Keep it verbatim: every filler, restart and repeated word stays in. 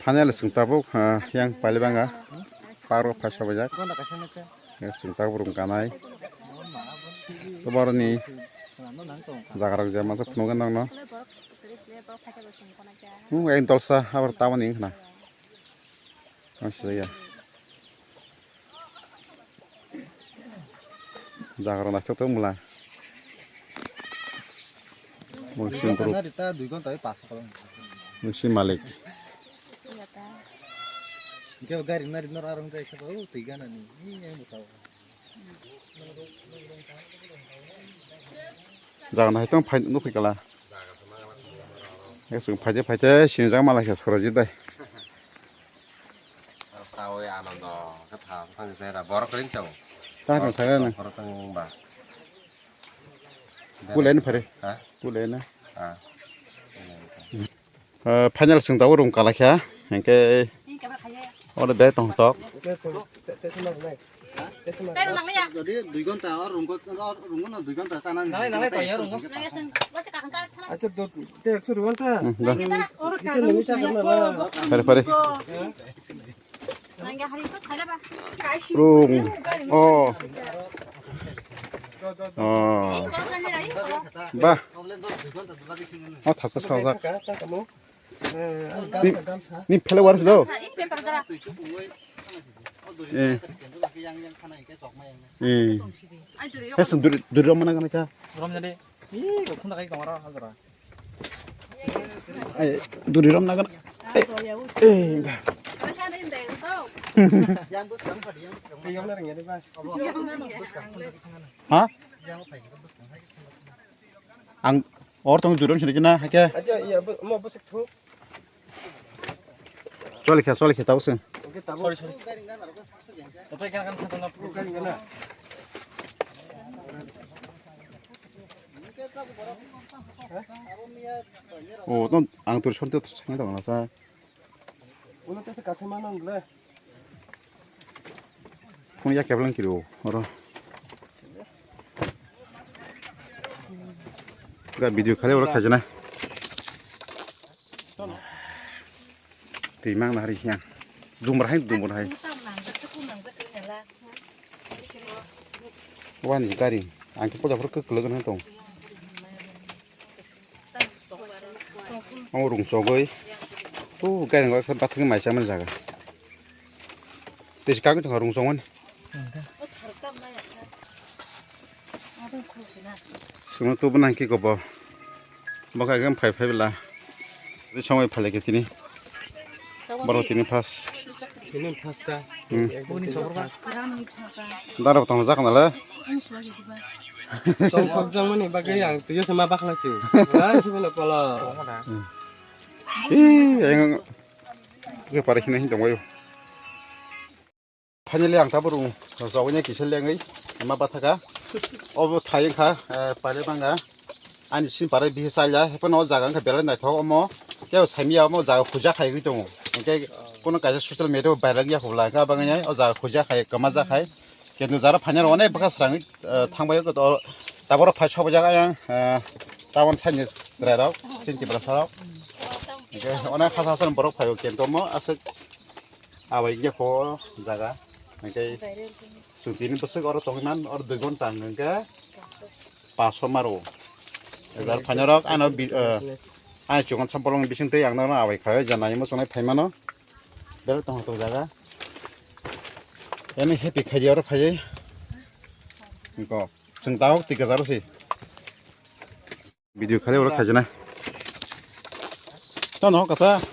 Final chwng tabuk, ah, yang pailibanga. Park o phai sobajak. Chwng tabuk rung kanai. Tobarni jaga rok je masa phunukgwi nangno. Hmm, yang tolsa abar tamani wngkhna. Ang sijaya. Jaga rok naithok tok mula. Mungsi malik. Hingke gari nari nor arong jai khe ba, o twi gana ni. Ni yang bwsao. Jaga nai tong phai nukhi kala. Esok phaide phaide sinijak malai khe Sorojit bai. Sawi Anando khe tha thang jera borok ring chang. Ta tong saya na. Borok tang ba. Pulai ni phare. Ha? Pulai na. Ha. Ah, final chwng tabuk rung kalaikha, hingke oro bag tong tok. Jodi dui ghonta, o rungno, o rungno dui ghonta chanani. Nalai, nalai, tongya rungno. Acha, do, te ekso rungno ta. Hmm, da. Kisa nungwi chakha na ba. Pare, pare. Rung. Oh. Oh. Ba. O thasa saljak. Ni, ni phela waris do. Eh. Eh. Hes duri, duri mana kana ka? Ih, khunda kai kamara hajara. Ai, duri rom nagan. Eh, eh, enggak. Ha? Ang or tong duri rom sini kena, hake. Acha, iya, bu, mau busuk tuh. Choli khe, choli khe, tau sing. Sorry, sorry. Tata ikan kan kata na puru kan gana. Oh, ton ang tur short tu sing dong na sa. Ulo tesa kasih mana le? Phone ya keblang kiro oro. Ga video khale oro khajana. Twi mang nari hiya. Dumra hai, dumra hai. Wani gari. Ang khe poja phuru kwklwk wngwi tong. Omo rung chogwi. Tu gari ngor khe bathang mai chamani jaga. Tei kagwi tongkha rung chongmani. Sungno tubu nang khe kobo. Bo kha khe phai phai bwla. Tei songwi phai lai khe tini. Borok tini first. Tini first ta. Hmm. Ekdom tini first. Dara tong jak nale. Tong thok jak mani bagwi ang tuyo sama bakla si. Wah, si bela pala. Hmm. Ih, yang ke pare sini tong wayo. Finally, ang tabuk rung rojak wngya kisa lengwi ma bathaka. Obo thai wngkha, eh, paile bangga. Ani sim pare bihi salya, hephano o jaga wngkha belai naithok omo. Kebo saimya omo jaga khuja khai wngwi tongo. Hwnkhe kono kaisa social media o viral wngya hobla, hwnkhe abangni o jaga khuja khai, kwma ja khai. Kintu jara phainai rok onek bwkha srangwi, eh, thangbai o, taboro phai sokjak ayang, eh, tabon saini chwrai rok, chini Tiprasa rok. Hwnkhe onek hasa hasa borok phai o, kintu omo aswk. Abai wngya kho jaga. Hwnkhe chwng tini bwswk oro tongwi man, oro dui ghonta hwnkhe paso maro. Ejar phaina rok ano bi-, eh, ani chukon sampolong bising twi ang nono abai khaio, jana imo chongnai phaimano. Belai tongthok jaga. Eno happy khaidi oro phaiwi. Hwnkhe chwng tabuk twi kwcharo se. Video khali oro khaijana. Tamo kasa.